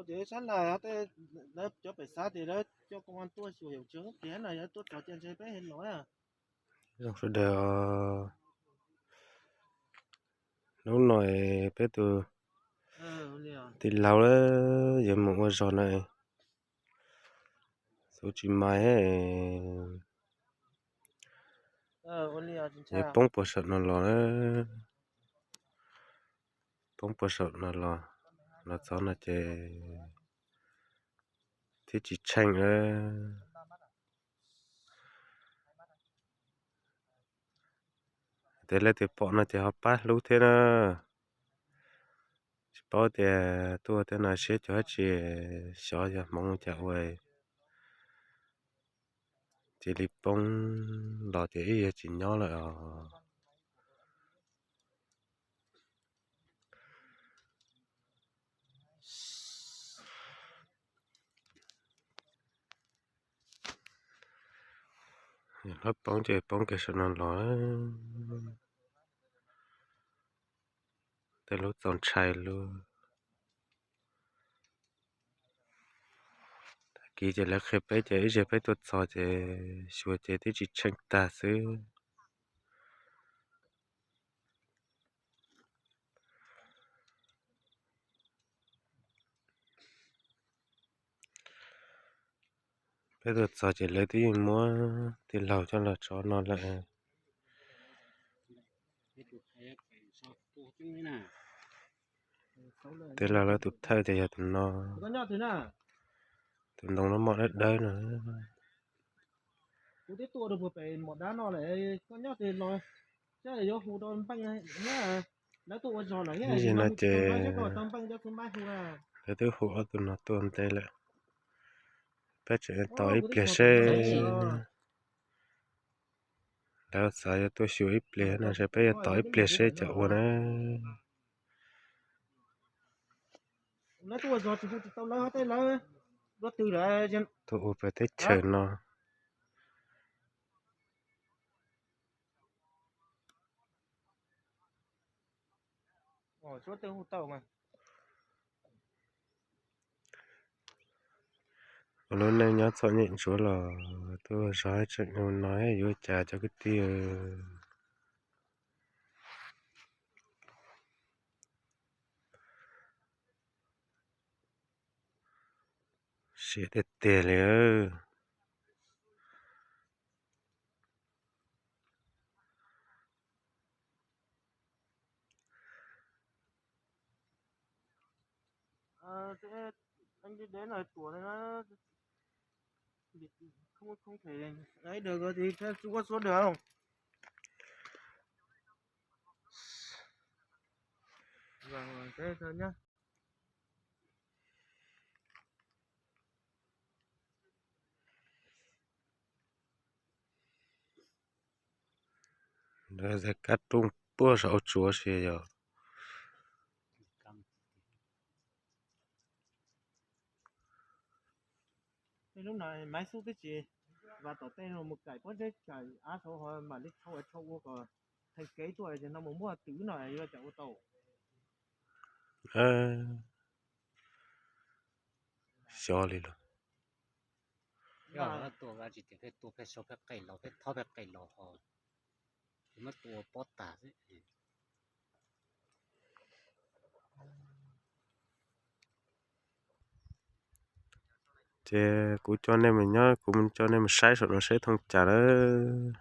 Ces sab laj tej lawv cov pem xav tias lawv coj koo tuaj xyuas yawm tsev pliag no yog tuaj txog cia ntshe peb he no. Zoo sawv daws, hnub no peb tus tij laug yuav mus ua zog na, xub tsis mais, poob puag saum no los, poob puag saum no los, los txog no ces thiab tsis tsheej lawm. Ces leej twg pom no ces ho pab hlub thiab na. Tsis paub tias tuaj tej no siab cuag dab tsi, xyov yog hmoov cas ua cia li poob los ces ib yam tsis nyob lawm os. Hlob poob ces poob kiag saum no los, tej lub txaus ntshai lub. Tag kis ces lawv qhia peb ces ib zaug peb tuaj txog ces xyuas ces twb tsis tsheej tag xwb. Peb tuaj txog ces lawv twb yeej muab tij laug coj los tso no lawm. Tij laug lawv tus thawj ces yog tus no, tus ntoo lub mom dawb dawb no. Ib zaug no ces lawv twb hu ob tug no tuaj nte lawm. Peb tseem tos ib pliag seb, lawv xav yuav tuaj xyuas ib pliag no, peb yuav tos ib pliag seb cov ua na. Tuaj ua pem teb chaws no. Ua lub neej nyob txom nyem ntsuav los tuaj zov tseem no yuav cas cov kwv tij. Siab tiag tiag li. Lawv zais kab rooj puag saum hauv tsuav si yog. Lub no maiv xub twb tsis, vas tom tej no mus kaim pob zeb kaim av saud ho mam li thau thau ua kom theem kev tuaj ces no mus muaj twm no yuav cas ua tau. Xyov li los. Yog tuaj tsis tias pheej tua pheej sau pheej qe los pheej thob pheej qe los ho muab tua pob tag xwb. Ces kuv coj nej mus nyob, kuv coj nej mus saib saum no seb thooj cas lawm.